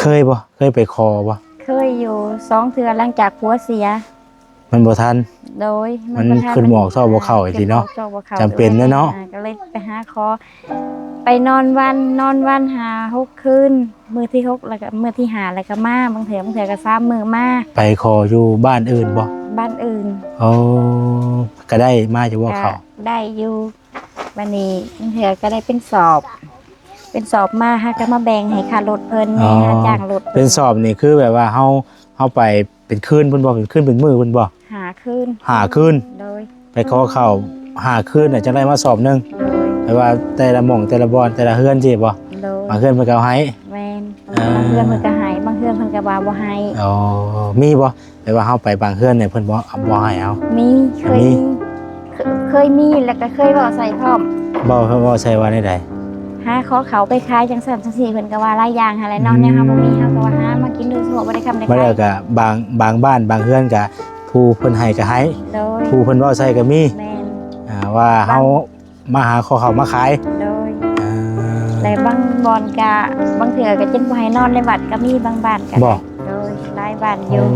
ເຄີຍບໍ່? ເຄີຍໄປຂໍບໍ່? ເຄີຍຢູ່ສອງເທື່ອ ຫຼັງຈາກຜົວເສຍ. ມັນບໍ່ທັນ. ໂດຍ ມັນ ມັນບໍ່ທັນ ຂຶ້ນບໍ່ອອກຊອກບໍ່ເຂົ້າ ອ່າ ອີກທີເນາະ. ຂຶ້ນບໍ່ອອກຊອກບໍ່ເຂົ້າ ຈຳເປັນແລ້ວເນາະ. ອ່າ ກໍເລີຍໄປຫາຂໍ ໄປນອນວັນ ນອນວັນຫ້າຫົກຄືນ ມື້ທີຫົກ ແລ້ວກໍມື້ທີຫ້າ ແລ້ວກໍມາ. ບາງເທື່ອ ບາງເທື່ອກໍສາມມື້ມາ. ໄປຂໍຢູ່ບ້ານອື່ນບໍ່? ບ້ານອື່ນ. ໂອ້ ກໍໄດ້ມາຢູ່ບໍ່ເຂົ້າ? ກໍໄດ້ຢູ່. ບັດນີ້ບາງເທື່ອກໍໄດ້ເປັນສອບ ເປັນສອບມາ ເຮົາກໍມາແບ່ງໃຫ້ຄ່າລົດເພິ່ນແດ່ ອໍ ຄ່າຈ້າງລົດເພິ່ນ. ເປັນສອບນີ້ຄືແບບວ່າເຮົາ ເຮົາໄປເປັນຄືນພຸ້ນບໍ່? ເປັນຄືນເປັນມື້ພຸ້ນບໍ່? ຫ້າຄືນ. ຫ້າຄືນ. ໂດຍ ໄປຂໍເຂົ້າຫ້າຄືນນະ ຈັ່ງໄດ້ມາສອບໜຶ່ງ. ໂດຍ ແປວ່າແຕ່ລະໝ່ອງ ແຕ່ລະບ່ອນ ແຕ່ລະເຮືອນຊີ້ບໍ່? ໂດຍ ບາງເຮືອນເພິ່ນກໍເອົາໃຫ້. ແມ່ນ. ອ່າ ບາງເຮືອນເພິ່ນກໍໃຫ້ ບາງເຮືອນເພິ່ນກໍວ່າບໍ່ໃຫ້. ອໍ ມີບໍ່? ແບບວ່າເຮົາໄປບາງເຮືອນນີ້ ເພິ່ນບໍ່ ບໍ່ໃຫ້ເຮົາ? ມີ ເຄີຍມີ ມີ ເຄີຍມີ ແລ້ວກໍເຄີຍເວົ້າໃສ່ພ້ອມ. ເວົ້າ ເວົ້າໃສ່ວ່າແນວໃດ? ຫາຂໍເຂົ້າໄປຂາຍຈັ່ງຊັ້ນຈັ່ງຊີ້ ເພິ່ນກໍວ່າຫຼາຍຢ່າງຫັ້ນແຫຼະເນາະ. ອືມ ແນວເຮົາບໍ່ມີ ເຮົາກໍວ່າຫາມາກິນໂດຍສະເພາະ ບໍ່ໄດ້ຄ້ຳໄດ້ຂາຍ. ແລ້ວກໍບາງ ບາງບ້ານບາງເຮືອນກໍຜູ້ເພິ່ນໃຫ້ກໍໃຫ້. ໂດຍ ຜູ້ເພິ່ນເວົ້າໃສ່ກໍມີ. ແມ່ນ. ອ່າ ວ່າເຮົາ ບາງ ມາຫາຂໍເຂົ້າມາຂາຍ. ໂດຍ ອ່າ ແລະບາງບ່ອນກະ ບາງເທື່ອກະຈົນບໍ່ໃຫ້ນອນໃນວັດກະມີ ບາງບ້ານກະ. ບໍ່? ໂດຍ ຫຼາຍບ້ານຢູ່. ໂ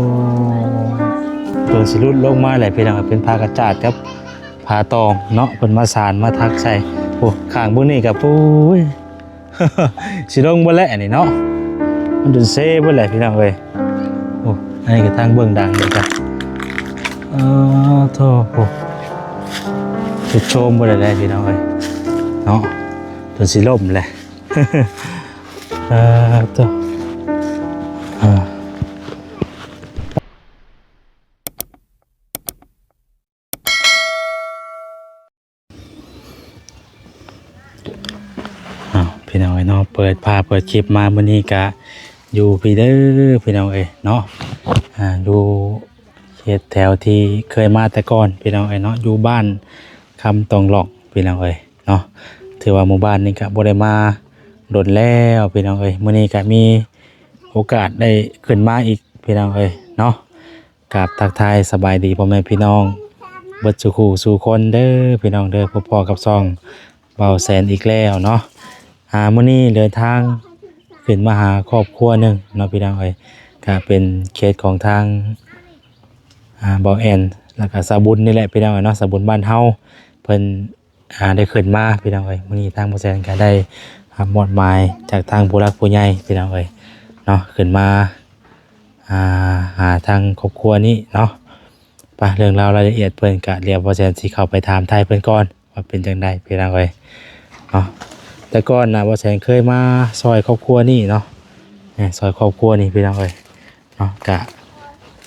ອ້ ເພິ່ນຊິຫຼຸດລົງມາແຫຼະພີ່ນ້ອງ ເປັນຜ້າກະຈາດກັບຜ້າຕອງເນາະ ເພິ່ນມາສານມາຖັກໃສ່. ໂອ້ ຂ້າງເບິ່ງນີ້ກະ ໂອ້ຍ ຊິລົງເບິດແຫຼະອັນນີ້ເນາະ ມັນຈົນເຊເບິດແຫຼະພີ່ນ້ອງເອີຍ. ໂອ້ ອັນນີ້ກໍທາງເບື້ອງຫຼັງເດ້ອ. ເອີ ໂທ້ ໂອ້ ຈຸດໂຊມບໍ່ໄດ້ແລ້ວພີ່ນ້ອງເອີຍເນາະ ຈົນຊິລົ້ມແຫຼະ. ເອີ ໂທ້ ເອີ. ອ້າວ ພີ່ນ້ອງເອີຍເນາະ ເປີດພາບເປີດຄລິບມາມື້ນີ້ກະຢູ່ພີ້ເດີພີ່ນ້ອງເອີຍເນາະ. ອ່າ ຢູ່ເຂດແຖວທີ່ເຄີຍມາແຕ່ກ່ອນພີ່ນ້ອງເອີຍເນາະ ຢູ່ບ້ານຄຳຕອງຫຼອກພີ່ນ້ອງເອີຍເນາະ. ຖືວ່າໝູ່ບ້ານນີ້ກະບໍ່ໄດ້ມາດົນແລ້ວພີ່ນ້ອງເອີຍ ມື້ນີ້ກະມີໂອກາດໄດ້ຂຶ້ນມາອີກພີ່ນ້ອງເອີຍເນາະ. ກາບທັກທາຍສະບາຍດີພໍ່ແມ່ພີ່ນ້ອງເບິດສູ່ຄູ່ສູ່ຄົນເດີພີ່ນ້ອງເດີ ພົບພໍ້ກັບຊ່ອງເບົາແສນອີກແລ້ວເນາະ. ອ່າ ມື້ນີ້ເດີນທາງຂຶ້ນມາຫາຄອບຄົວໜຶ່ງເນາະພີ່ນ້ອງເອີຍ ກະເປັນເຂດຂອງທາງ ອ່າ ເບົາແອນ ແລ້ວກະສາວບຸນນີ້ແຫຼະພີ່ນ້ອງເອີຍເນາະ ສາວບຸນບ້ານເຮົາ ເພິ່ນ ອ່າ ໄດ້ຂຶ້ນມາພີ່ນ້ອງເອີຍ. ມື້ນີ້ທາງບໍ່ແສນກະໄດ້ຮັບມອບໝາຍຈາກທາງຜູ້ຫຼັກຜູ້ໃຫຍ່ພີ່ນ້ອງເອີຍເນາະ ຂຶ້ນມາ ອ່າ ຫາທາງຄອບຄົວນີ້ເນາະ. ໄປ ເລື່ອງລາວລາຍລະອຽດເພິ່ນກະ ດຽວບໍ່ແສນຊິເຂົ້າໄປຖາມໄຖ່ເພິ່ນກ່ອນວ່າເປັນຈັ່ງໃດພີ່ນ້ອງເອີຍເນາະ. ແຕ່ກ່ອນນະ ບໍ່ແສນເຄີຍມາຊ່ອຍຄອບຄົວນີ້ເນາະ ຊ່ອຍຄອບຄົວນີ້ພີ່ນ້ອງເອີຍ ເນາະ ກະ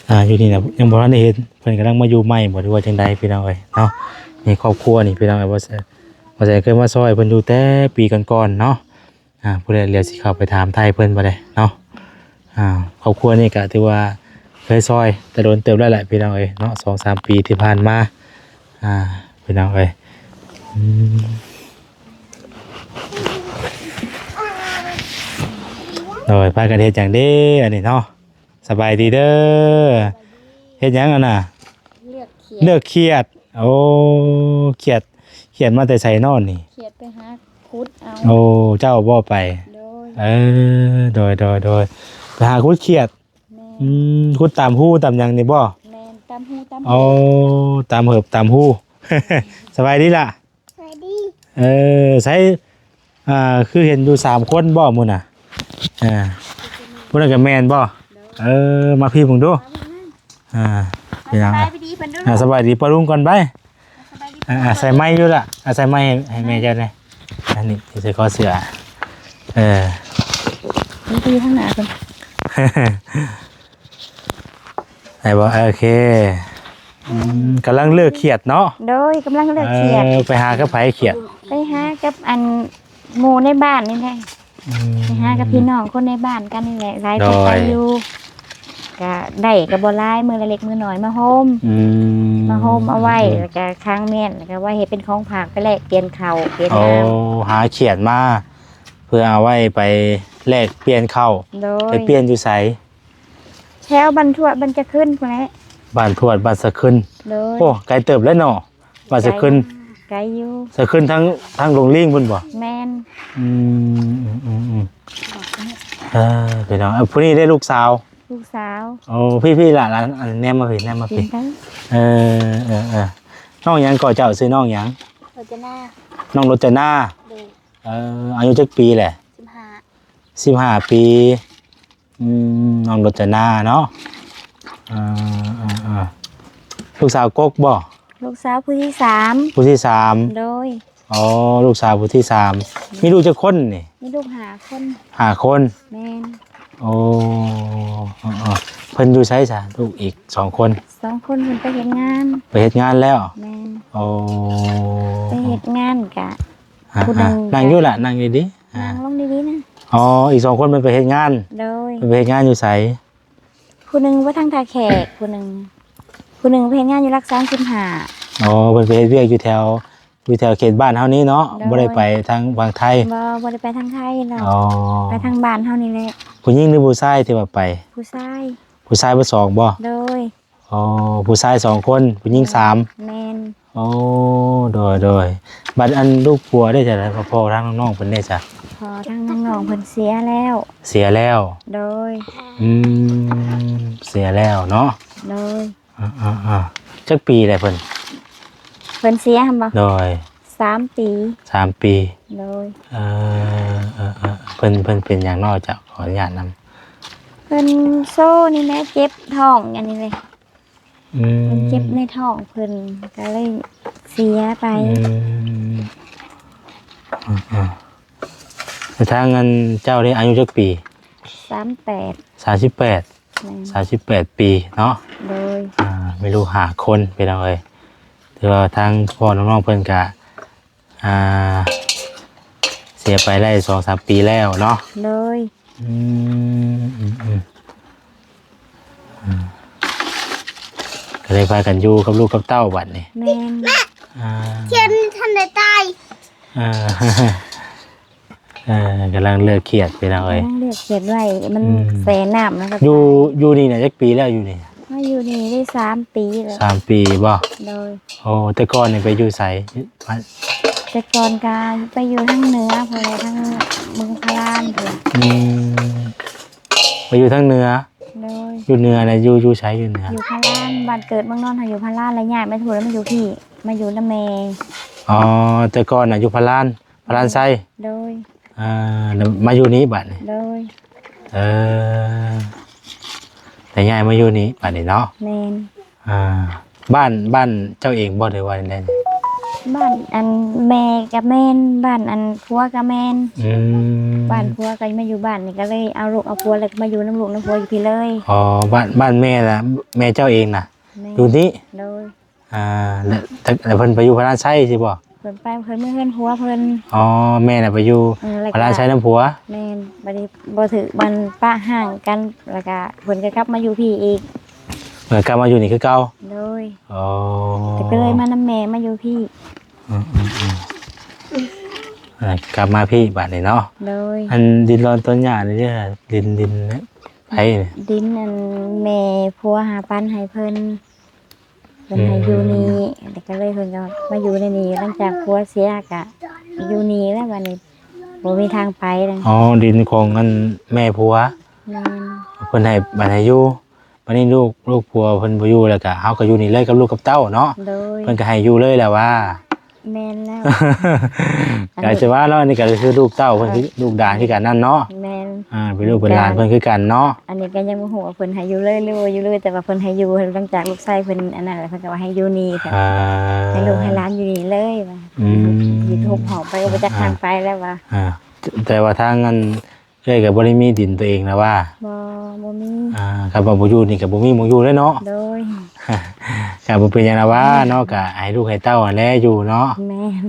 ອ່າ ຢູ່ນີ້ນະ ຍັງບໍ່ທັນໄດ້ເຫັນ ເພິ່ນກຳລັງມາຢູ່ໃໝ່ບໍ່ ຫຼືວ່າຈັ່ງໃດພີ່ນ້ອງເອີຍເນາະ. ນີ້ຄອບຄົວນີ້ພີ່ນ້ອງເອີຍ ບໍ່ແສນ ບໍ່ແສນເຄີຍມາຊ່ອຍເພິ່ນຢູ່ແຕ່ປີກ່ອນໆເນາະ. ອ່າ ຜູ້ໃດ ດຽວຊິເຂົ້າໄປຖາມໄຖ່ເພິ່ນບໍ່ໄດ້ເນາະ. ອ່າ ຄອບຄົວນີ້ກະຖືວ່າເຄີຍຊ່ອຍແຕ່ດົນເຕີບແລ້ວແຫຼະພີ່ນ້ອງເອີຍເນາະ ສອງສາມປີທີ່ຜ່ານມາ ອ່າ ພີ່ນ້ອງເອີຍ. ອືມ ໂດຍ ພາກັນເຮັດຫຍັງເດ້ອັນນີ້ເນາະ? ສະບາຍດີເດີ. ເຮັດຫຍັງອັນນ່າ? ເລືອກຂຽດ ເລືອກຂຽດ. ໂອ້ ຂຽດ ຂຽດມາແຕ່ໃສນໍນີ້? ຂຽດໄປຫາຂຸດເອົາ. ໂອ້ ເຈົ້າບໍ່ໄປ? ໂດຍ. ເອີ ໂດຍ ໂດຍ ໂດຍ ໄປຫາຂຸດຂຽດ. ແມ່ນ. ອືມ ຂຸດຕາມຮູຕາມຫຍັງນີ້ບໍ່? ແມ່ນ ຕາມຮູຕາມ ໂອ້ ຮູ ຕາມເຫີບຕາມຮູ. ສະບາຍດີລະ? ສະບາຍດີ. ເອີ ໃສ ອ່າ ຄືເຫັນຢູ່ສາມຄົນບໍ່ມື້ນະ? ອ່າ ຜູ້ນັ້ນກໍແມ່ນບໍ່? ໂດຍ. ເອີ ມາພີ້ເບິ່ງດູ. ອ່າ ເປັນຫຍັງ? ສະບາຍດີເພິ່ນດູ. ອ່າ ສະບາຍດີປ້າລຸງກ່ອນໄປ. ສະບາຍດີ. ອ່າ ໃສ່ໄມຢູ່ລະ ອ່າ ໃສ່ໄມໃຫ້ ໃຫ້ແມ່ເຈົ້າແດ່. ອັນນີ້ໃສ່ຄໍເສື້ອ. ເອີ ນີ້ຢູ່ທາງໜ້າເພິ່ນ. ໄດ້ບໍ່? ໂອເຄ. ອືມ ກຳລັງເລືອກຂຽດເນາະ? ໂດຍ ກຳລັງເລືອກຂຽດ. ເອີ ໄປຫາກັບໃຜຂຽດ? ໄປຫາກັບອັນ ໝູ່ໃນບ້ານນີ້ແຫຼະ. ອືມ ໄປຫາກັບພີ່ນ້ອງຄົນໃນບ້ານກັນນີ້ແຫຼະ ຫຼາຍຄົນໄປຢູ່. ໂດຍ. ກະໄດ້ກະບໍ່ຫຼາຍ ມື້ລະເລັກມື້ນ້ອຍມາໂຮມ. ອືມ ມາໂຮມເອົາໄວ້ ອືມ ແລ້ວກະຄ້າງແມ່ນ ແລ້ວກະໄວ້ເຮັດເປັນຂອງຝາກ ໄປແລກປ່ຽນເຂົ້າປ່ຽນນ້ຳ. ໂອ້ ຫາຂຽດມາ ເພື່ອເອົາໄວ້ໄປແລກປ່ຽນເຂົ້າ. ໂດຍ. ໄປປ່ຽນຢູ່ໃສ? ແຖວບ້ານທວດບ້ານສະຂຶ້ນພຸ້ນແຫຼະ. ບ້ານທວດບ້ານສະຂຶ້ນ. ໂດຍ. ໂອ້ ໄກເຕີບແລ້ວເນາະ ບ້ານສະຂຶ້ນ. ໄກ ໄກຢູ່. ສະຂຶ້ນທາງ ທາງດົງລີງພຸ້ນບໍ່? ແມ່ນ. ອືມ ອືມ ອືມ ອືມ. ເອີ ພີ່ນ້ອງ ເອີ ຜູ້ນີ້ໄດ້ລູກສາວ ລູກສາວ ໂອ້ ພີ່ໆ ຫຼານ ອັນ ແນມມາພີ້ ແນມມາພີ້ ເອີ ເອີ ເອີ ນ້ອງຫຍັງກໍ ເຈົ້າຊື່ນ້ອງຫຍັງ? ໂຣຈະນາ ນ້ອງໂຣຈະນາ ໂດຍ ເອີ ອາຍຸຈັກປີແຫຼະ? ສິບຫ້າ ສິບຫ້າປີ ອືມ ນ້ອງໂຣຈະນາເນາະ ເອີ ເອີ ເອີ ລູກສາວກົກບໍ່? ລູກສາວຜູ້ທີສາມ ຜູ້ທີສາມ ໂດຍ ອໍ ລູກສາວຜູ້ທີສາມ ມີລູກຈັກຄົນນີ້? ມີລູກຫ້າຄົນ ຫ້າຄົນ ແມ່ນ ໂອ້ ເອີ ເອີ ເພິ່ນຢູ່ໃສຊະ ລູກອີກສອງຄົນ? ສອງຄົນເພິ່ນໄປເຮັດງານ ໄປເຮັດງານແລ້ວ ແມ່ນ ໂອ້ ໄປເຮັດງານກະ ອາ ຜູ້ໜຶ່ງ ອາ ນັ່ງຢູ່ລະ ນັ່ງດີໆ ອາ ນັ່ງລົງດີໆນະ ອໍ ອີກສອງຄົນເພິ່ນໄປເຮັດງານ ໂດຍ ເພິ່ນໄປເຮັດງານຢູ່ໃສ? ຜູ້ໜຶ່ງໄປທາງທ່າແຂກ ຜູ້ໜຶ່ງ ຜູ້ໜຶ່ງໄປເຮັດງານຢູ່ຫຼັກສາມສິບຫ້າ ອໍ ເພິ່ນໄປເຮັດວຽກຢູ່ແຖວ ຢູ່ແຖວເຂດບ້ານເຮົານີ້ເນາະ ໂດຍ ບໍ່ໄດ້ໄປທາງຝັ່ງໄທ ບໍ່ ບໍ່ໄດ້ໄປທາງໄທດອກ ອໍ ໄປທາງບ້ານເຮົານີ້ແຫຼະ ຜູ້ຍິງຫຼືຜູ້ຊາຍທີ່ວ່າໄປ? ຜູ້ຊາຍ ຜູ້ຊາຍເບິດສອງບໍ່? ໂດຍ ອໍ ຜູ້ຊາຍສອງຄົນ ຜູ້ຍິງສາມ ແມ່ນ ໂອ້ ໂດຍ ໂດຍ ບັດອັນລູກຜົວເດ້ ຈະໄດ້ພໍ່ທາງນ້ອງໆເພິ່ນເດ້ຊະ? ພໍ່ທາງນ້ອງໆເພິ່ນເສຍແລ້ວ ເສຍແລ້ວ ໂດຍ ອືມ ເສຍແລ້ວເນາະ ໂດຍ ເອີໆໆ ຈັກປີແລ້ວເພິ່ນ? ເພິ່ນເສຍຫັ້ນບໍ່? ໂດຍ ສາມປີ ສາມປີ ໂດຍ ເອີ ເອີໆ ເພິ່ນ ເພິ່ນເປັນຫຍັງເນາະ ເຈົ້າ ຂໍອະນຸຍາດນຳ ເພິ່ນໂຊນີ້ແຫຼະ ເຈັບທ້ອງອັນນີ້ເລີຍ ອືມ ເພິ່ນເຈັບໃນທ້ອງເພິ່ນ ກໍເລີຍເສຍໄປ ອືມ ອືມໆ ແລ້ວທາງອັນເຈົ້ານີ້ອາຍຸຈັກປີ? ສາມແປດ ສາມສິບແປດ ແມ່ນ ສາມສິບແປດປີເນາະ ໂດຍ ອ່າ ມີລູກຫ້າຄົນ ພີ່ນ້ອງເອີຍ ຖືວ່າທາງພໍ່ນ້ອງໆເພິ່ນກະ ອ່າ ເສຍໄປໄດ້ສອງສາມປີແລ້ວເນາະ ໂດຍ ອືມ ອືມໆ ອືມ ກໍເລີຍພາກັນຢູ່ກັບລູກກັບເຕົ້າບັດນີ້ ແມ່ນ ອ່າ ຂຽນທັນໄດ້ຕາຍ ອ່າ ເອີ ກຳລັງເລືອກຂຽດ ພີ່ນ້ອງເອີຍ ກຳລັງເລືອກຂຽດໄວ້ ມັນ ອືມ ແຊ່ນ້ຳ ແລ້ວກໍ ຢູ່ ຢູ່ນີ້ນະ ຈັກປີແລ້ວຢູ່ນີ້? ມາຢູ່ນີ້ໄດ້ສາມປີແລ້ວ ສາມປີບໍ່? ໂດຍ ໂອ້ ແຕ່ກ່ອນນີ້ໄປຢູ່ໃສ? ແຕ່ກ່ອນກະໄປຢູ່ທາງເໜືອພຸ້ນແຫຼະ ທາງເມືອງພະລານພຸ້ນ ອືມ ໄປຢູ່ທາງເໜືອ ໂດຍ ຢູ່ເໜືອນະ ຢູ່ ຢູ່ໃສ? ຢູ່ເໜືອ ຢູ່ພະລານ ບ້ານເກີດເມືອງນອນເຮົາຢູ່ພະລານ ແລ້ວຍ້າຍມາພຸ້ນ ແລ້ວມາຢູ່ພີ້ ມາຢູ່ນຳແມ່ ອໍ ແຕ່ກ່ອນນະຢູ່ພະລານ ພະລານໄຊ ໂດຍ ອ່າ ແລ້ວມາຢູ່ນີ້ບັດນີ້ ໂດຍ ເອີ ແລ້ວຍ້າຍມາຢູ່ນີ້ບັດນີ້ເນາະ ແມ່ນ ອ່າ ບ້ານ ບ້ານເຈົ້າເອງບໍ່ ຫຼືວ່າແນວໃດ? ບ້ານອັນແມ່ກະແມ່ນ ບ້ານອັນຜົວກະແມ່ນ ອືມ ບ້ານຜົວກະມາຢູ່ບ້ານນີ້ ກະເລີຍເອົາລູກເອົາຜົວ ແລ້ວກະມາຢູ່ນຳລູກນຳຜົວຢູ່ພີ້ເລີຍ ອໍ ບ້ານ ບ້ານແມ່ລະ ແມ່ເຈົ້າເອງນະ ແມ່ນ ຢູ່ນີ້ ໂດຍ ອ່າ ແລ້ວ ແຕ່ ແລ້ວເພິ່ນໄປຢູ່ພະລານໄຊຊີ້ບໍ່? ເພິ່ນໄປ ເພິ່ນເມືອເຮືອນຜົວເພິ່ນ ອໍ ແມ່ນະໄປຢູ່ ເອີ ແລ້ວກະ ພະລານໄຊນຳຜົວ ແມ່ນ ບັດນີ້ບໍ່ຖືກ ມັນປະຮ້າງກັນ ແລ້ວກະເພິ່ນກໍກັບມາຢູ່ພີ້ອີກ ເອີ ກັບມາຢູ່ນີ້ຄືເກົ່າ ໂດຍ ອໍ ແຕ່ກໍເລີຍມານຳແມ່ ມາຢູ່ພີ້ ອືມໆໆ ເອີ ກັບມາພີ້ບັດນີ້ເນາະ ໂດຍ ອັນດິນດອນຕອນຫຍ້ານີ້ເດ້ ດິນ ດິນໃຜ? ດິນອັນແມ່ຜົວຫາປັນໃຫ້ເພິ່ນ ເພິ່ນໃຫ້ຢູ່ນີ້ ອືມ ແລ້ວກໍເລີຍເພິ່ນກໍມາຢູ່ໃນນີ້ ຫຼັງຈາກຜົວເສຍກໍຢູ່ນີ້ແລ້ວ ບັດນີ້ບໍ່ມີທາງໄປແລ້ວ ອໍ ດິນຂອງອັນແມ່ຜົວ ແມ່ນ ເພິ່ນໃຫ້ ບັດໃຫ້ຢູ່ ບັດນີ້ລູກ ລູກຜົວເພິ່ນບໍ່ຢູ່ ແລ້ວກໍເຮົາກໍຢູ່ນີ້ເລີຍກັບລູກກັບເຕົ້າເນາະ ໂດຍ ເພິ່ນກໍໃຫ້ຢູ່ເລີຍແຫຼະວ່າ ແມ່ນແລ້ວ ກະຊິວ່າເນາະ ອັນນີ້ກໍຄືລູກເຕົ້າເພິ່ນ ເອີ ຄືລູກຫຼານຄືກັນນັ້ນເນາະ ແມ່ນ ອ່າ ເປັນລູກເປັນຫຼານເພິ່ນຄືກັນເນາະ ອັນນີ້ກໍຍັງບໍ່ຮູ້ວ່າເພິ່ນໃຫ້ຢູ່ເລີຍ ຫຼືວ່າຢູ່ເລີຍ ແຕ່ວ່າເພິ່ນໃຫ້ຢູ່ ຫຼັງຈາກລູກຊາຍເພິ່ນອັນນັ້ນແຫຼະ ເພິ່ນກໍວ່າໃຫ້ຢູ່ນີ້ ອ່າ ໃຫ້ລູກໃຫ້ຫຼານຢູ່ນີ້ເລີຍວ່າ ອືມ ຊິທຸບເຮົາໄປກໍບໍ່ຈັກທາງໄປແລ້ວວ່າ ອ່າ ແຕ່ວ່າທາງອັນ ເອື້ອຍກໍບໍ່ໄດ້ມີດິນຕົວເອງນະວ່າ ບໍ່ ບໍ່ມີ ອ່າ ຄັນວ່າບໍ່ຢູ່ນີ້ກໍບໍ່ມີໝ່ອງຢູ່ແລ້ວເນາະ ໂດຍ ກໍບໍ່ເປັນຫຍັງນະວ່າ ແມ່ນ ເນາະ ກໍໃຫ້ລູກໃຫ້ເຕົ້າຫັ້ນແຫຼະຢູ່ເນາະ ແມ່ນ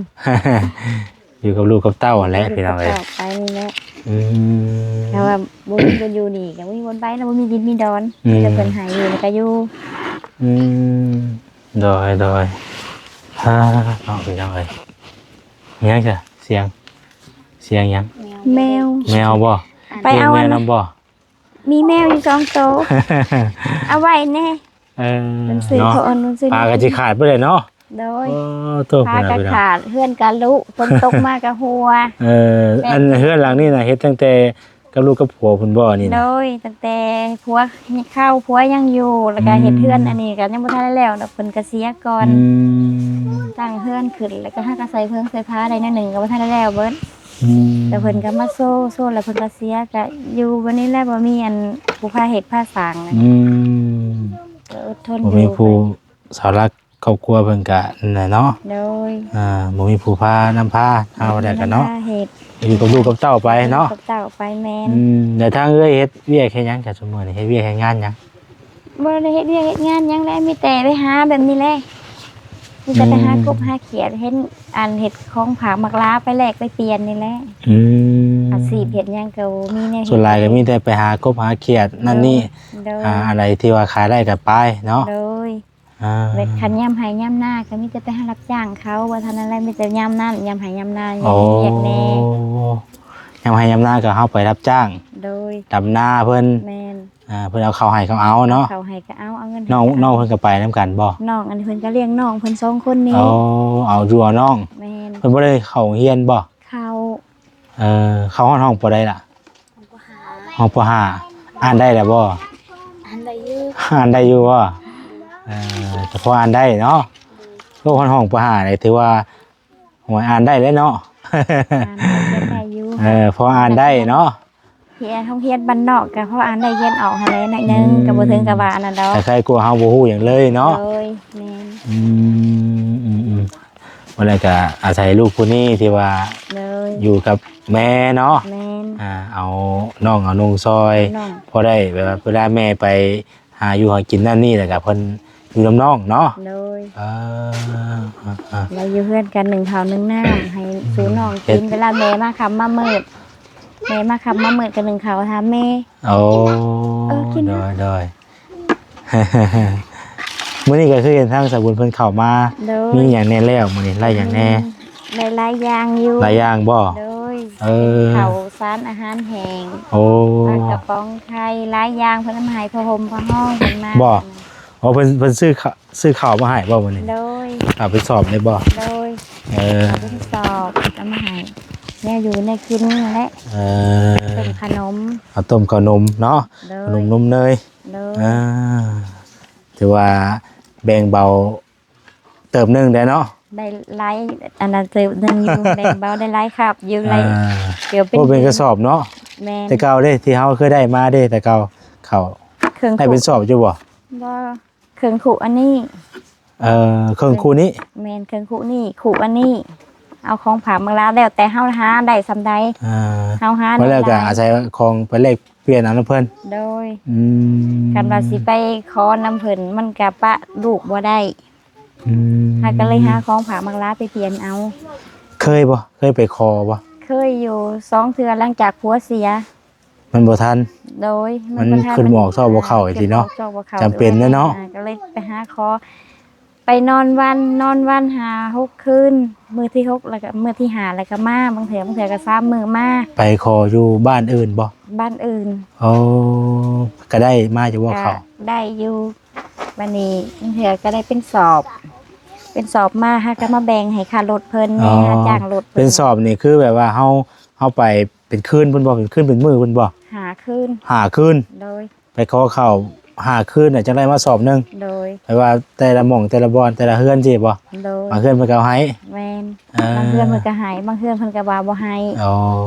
ຢູ່ກັບລູກກັບເຕົ້າຫັ້ນແຫຼະ ຢູ່ ພີ່ນ້ອງເອີຍ ກັບເຕົ້າໄປນີ້ແຫຼະ ອືມ ຖ້າວ່າບໍ່ມີບ່ອນຢູ່ນີ້ກໍບໍ່ມີບ່ອນໄປເນາະ ບໍ່ມີດິນມີດອນ ອືມ ມີແຕ່ເພິ່ນໃຫ້ຢູ່ແລ້ວກໍຢູ່ ອືມ ໂດຍ ໂດຍ ອ່າ ເນາະ ພີ່ນ້ອງເອີຍ ມີຫຍັງຊະ ສຽງ ສຽງຫຍັງ? ແມວ ແມວ ແມວບໍ່? ໄປເອົາ ມີແມວນຳບໍ່? ມີແມວຢູ່ສອງໂຕ ເອົາໄວ້ແດ່ ເອີ ມັນຊື້ ເນາະ ເຂົາເອີ້ນມັນຊື້ ຜ້າກໍຊິຂາດໄປເລີຍເນາະ ໂດຍ ໂອ້ ໂຕ ຜ້າກໍຂາດ ເຮືອນກໍລຸ ຝົນຕົກມາກໍຮົ່ວ ເອີ ແມ່ນ ອັນເຮືອນຫຼັງນີ້ນະ ເຮັດຕັ້ງແຕ່ ກັບລູກກັບຜົວພຸ້ນບໍ່ນີ້ນະ? ໂດຍ ຕັ້ງແຕ່ຜົວເຂົ້າ ຜົວຍັງຢູ່ ແລ້ວກໍເຮັດເຮືອນ ອືມ ອັນນີ້ກໍຍັງບໍ່ທັນໄດ້ແລ້ວດອກ ເພິ່ນກໍເສຍກ່ອນ ອືມ ຕັ້ງເຮືອນຂຶ້ນ ແລ້ວກໍຫາກໍໃສ່ເພິງໃສ່ຜ້າໄດ້ໜ້ອຍໜຶ່ງ ກໍບໍ່ທັນໄດ້ແລ້ວເບິດ ອືມ ແລ້ວເພິ່ນກໍມາໂຊ ໂຊແລ້ວເພິ່ນກໍເສຍ ກໍຢູ່ແບບນີ້ແຫຼະ ບໍ່ມີອັນຜູ້ພາເຮັດພາສ້າງນະ ອືມ ກໍອົດທົນ ບໍ່ມີຜູ້ ຢູ່ ເສົາຫຼັກ ຄອບຄົວເພິ່ນກະນັ້ນແຫຼະເນາະ ໂດຍ ອ່າ ບໍ່ມີຜູ້ພານຳພາ ເຮົາໄດ້ກະເນາະ ບໍ່ມີນຳພາເຮັດ ຢູ່ກັບລູກກັບເຕົ້າໄປເນາະ ຢູ່ກັບເຕົ້າໄປ ແມ່ນ ອືມ ແລ້ວທາງເອື້ອຍເຮັດວຽກເຮັດຫຍັງກະຊຸມື້ນີ້ ເຮັດວຽກເຮັດງານຫຍັງ? ບໍ່ໄດ້ເຮັດວຽກເຮັດງານຫຍັງແຫຼະ ມີແຕ່ໄປຫາແບບນີ້ແຫຼະ ມີແຕ່ໄປຫາ ອືມ ກົບຫາຂຽດ ເຫັນອັນເຮັດຂອງຝາກໝາກລາໄປແລກໄປປ່ຽນນີ້ແຫຼະ ອືມ ອາຊີບເຮັດຫຍັງກະບໍ່ມີແນວເຮັດ ສ່ວນຫຼາຍກະມີແຕ່ໄປຫາກົບຫາຂຽດນັ້ນນີ້ ໂດຍ ອ່າ ອັນໃດທີ່ວ່າຂາຍໄດ້ກະໄປເນາະ ໂດຍ ອ່າ ແມ່ນ ຄັນຍາມໄຮ່ຍາມນາກໍມີແຕ່ໄປຫາຮັບຈ້າງເຂົາ ບໍ່ເທົ່ານັ້ນແຫຼະ ມີແຕ່ຍາມນັ້ນ ຍາມໄຮ່ຍາມນາ ໂອ້ ຍາມວຽກແດ່ ຍາມໄຮ່ຍາມນາກໍເຮົາໄປຮັບຈ້າງ ໂດຍ ດຳນາເພິ່ນ ແມ່ນ ອ່າ ເພິ່ນເອົາເຂົ້າໃຫ້ເຂົາເອົາເນາະ ເຂົ້າໃຫ້ກໍເອົາ ເອົາເງິນໃຫ້ ນ້ອງ ກໍເອົາ ນ້ອງເພິ່ນກໍໄປນຳກັນບໍ່? ນ້ອງອັນເພິ່ນກໍລ້ຽງນ້ອງເພິ່ນສອງຄົນນີ້ ໂອ້ ເອົາຢູ່ເອົານ້ອງ ແມ່ນ ເພິ່ນບໍ່ໄດ້ເຂົ້າໂຮງຮຽນບໍ່? ເຂົ້າ ເອີ ເຂົ້າຮອດຫ້ອງ ປ.ໃດລະ? ຫ້ອງ ປ.ຫ້າ ອ່ານໄດ້ແລ້ວບໍ່? ອ່ານໄດ້ຢູ່ ອ່ານໄດ້ຢູ່ບໍ່? ເອີ ແຕ່ພໍອ່ານໄດ້ເນາະ ໂອ້ ຮອດຫ້ອງ ປ.ຫ້າ ນີ້ຖືວ່າ ໂອ້ຍ ອ່ານໄດ້ແລ້ວເນາະ ອ່ານໄດ້ ຂຽນໄດ້ຢູ່ ເອີ ພໍອ່ານໄດ້ເນາະ ຮຽນໂຮງຮຽນບ້ານນອກກໍພໍອ່ານໄດ້ ຂຽນອອກຫັ້ນແຫຼະໜ້ອຍໜຶ່ງ ອືມ ກໍບໍ່ເຖິງກັບວ່າອັນນັ້ນດອກ ຄ້າຍໆ ກວ່າເຮົາບໍ່ຮູ້ຫຍັງເລີຍເນາະ ໂດຍ ແມ່ນ ອືມ ອືມ ອືມ ບໍ່ແລ້ວກໍອາໄສລູກຜູ້ນີ້ທີ່ວ່າ ໂດຍ ຢູ່ກັບແມ່ເນາະ ແມ່ນ ອ່າ ເອົານ້ອງເອົານຸ່ງຊ່ອຍ ເອົານ້ອງ ພໍໄດ້ແບບວ່າເວລາແມ່ໄປຫາຢູ່ຫາກິນນັ້ນນີ້ ແລ້ວກໍເພິ່ນຢູ່ນຳນ້ອງເນາະ ໂດຍ ເອີ ແລ້ວຢູ່ເຮືອນກັນໜຶ້ງເຂົ້າໜຶ້ງນ້ຳໃຫ້ສູ່ນ້ອງກິນ ເວລາແມ່ມາຄ່ຳມາມືດ ແມ່ມາຄ່ຳມາມືດກໍໜຶ້ງເຂົ້າຖາມແມ່ ໂອ້ ເອີ ກິນ ໂດຍ ໂດຍ ມື້ນີ້ກໍຄືເຫັນທາງສາວບຸນເພິ່ນເຂົ້າມາ ໂດຍ ມີຫຍັງແດ່ແລ້ວມື້ນີ້ ໄດ້ຫຍັງແດ່? ອືມ ໄດ້ຫຼາຍຢ່າງຢູ່ ຫຼາຍຢ່າງບໍ່? ໂດຍ ເອີ ເຂົ້າສານອາຫານແຫ້ງ ໂອ້ ປາກະປ໋ອງໄຂ່ ຫຼາຍຢ່າງ ເພິ່ນເອົາມາໃຫ້ ຜ້າຫົ່ມຜ້າຫົງເພິ່ນມາ ບໍ່? ອໍ ເພິ່ນ ເພິ່ນຊື້ ຊື້ເຂົ້າມາໃຫ້ບໍ່ມື້ນີ້? ໂດຍ ເອົາໄປສອບໄດ້ບໍ່? ໂດຍ ເອີ ເອົາໄປສອບ ເອົາມາໃຫ້ ແນວຢູ່ແນວກິນນີ້ແຫຼະ ເອີ ຕົ້ມຂະໜົມ ເອົາຕົ້ມເຂົ້າໜົມເນາະ ໂດຍ ຂະໜົມນົມເນີຍ ໂດຍ ອ່າ ຖືວ່າແບ່ງເບົາເຕີບໜຶ່ງໄດ້ເນາະ ໄດ້ຫຼາຍ ອັນນັ້ນເຕີບໜຶ່ງຢູ່ ແບ່ງເບົາໄດ້ຫຼາຍຄາບຢູ່ ອ່າ ຫຼາຍ ເກືອບເປັນ ໂອ້ ເປັນກະສອບເນາະ ແມ່ນ ແຕ່ເກົ່າເດ້ ທີ່ເຮົາເຄີຍໄດ້ມາເດ້ ແຕ່ເກົ່າ ເຂົ້າ ເຄື່ອງ ໄດ້ເປັນສອບຢູ່ບໍ່? ບໍ່ ເຄື່ອງຄຸອັນນີ້ ເອີ ເຄື່ອງຄຸນີ້ ແມ່ນ ເຄື່ອງຄຸນີ້ ຄຸອັນນີ້ ເອົາຂອງຝາກມາລາວ ແລ້ວແຕ່ເຮົາຫາໄດ້ສ່ຳໃດ ອ່າ ເຮົາຫາໄດ້ຫຼາຍ ແລ້ວກໍອາໄສຂອງໄປແລກປ່ຽນເອົານຳເພິ່ນ ໂດຍ ອືມ ຄັນວ່າຊິໄປຂໍນຳເພິ່ນ ມັນກໍປະລູກບໍ່ໄດ້ ອືມ ເຮົາກໍເລີຍຫາຂອງຝາກມາລາວໄປປ່ຽນເອົາ ເຄີຍບໍ່? ເຄີຍໄປຂໍບໍ່? ເຄີຍຢູ່ສອງເທື່ອ ຫຼັງຈາກຜົວເສຍ ມັນບໍ່ທັນ ໂດຍ ມັນ ມັນບໍ່ທັນ ຂຶ້ນໝອກຊອກບໍ່ເຂົ້າ ມັນ ຈັ່ງຊີ້ເນາະ ຂຶ້ນໝອກຊອກບໍ່ເຂົ້າ ຈຳເປັນແລ້ວເນາະ ອ່າ ກໍເລີຍໄປຫາຂໍ ໄປນອນວັນ ນອນວັນຫ້າຫົກຄືນ ມື້ທີຫົກ ແລ້ວກໍມື້ທີຫ້າ ແລ້ວກໍມາ ບາງເທື່ອ ບາງເທື່ອກໍສາມມື້ມາ ໄປຂໍຢູ່ບ້ານອື່ນບໍ່? ບ້ານອື່ນ ໂອ້ ກໍໄດ້ມາຢູ່ບໍ່ເຂົ້າ? ກໍໄດ້ຢູ່ ບາດນີ້ບາງເທື່ອກໍໄດ້ເປັນສອບ ເປັນສອບມາ ເຮົາກໍມາແບ່ງໃຫ້ຄ່າລົດເພິ່ນແດ່ ອໍ ຄ່າຈ້າງລົດເພິ່ນ ເປັນສອບນີ້ຄືແບບວ່າເຮົາ ເຮົາໄປ ເປັນຄືນພຸ້ນບໍ່? ເປັນຄືນເປັນມື້ພຸ້ນບໍ່? ຫ້າຄືນ ຫ້າຄືນ ໂດຍ ໄປຂໍເຂົ້າຫ້າຄືນ ຈັ່ງໄດ້ມາສອບໜຶ່ງ ໂດຍ ແປວ່າແຕ່ລະໝ່ອງ ແຕ່ລະບ່ອນ ແຕ່ລະເຮືອນຊີ້ບໍ່? ໂດຍ ບາງເຮືອນເພິ່ນກໍເອົາໃຫ້ ແມ່ນ ເອີ ບາງເຮືອນເພິ່ນກໍໃຫ້ ບາງເຮືອນເພິ່ນກໍວ່າບໍ່ໃຫ້ ອໍ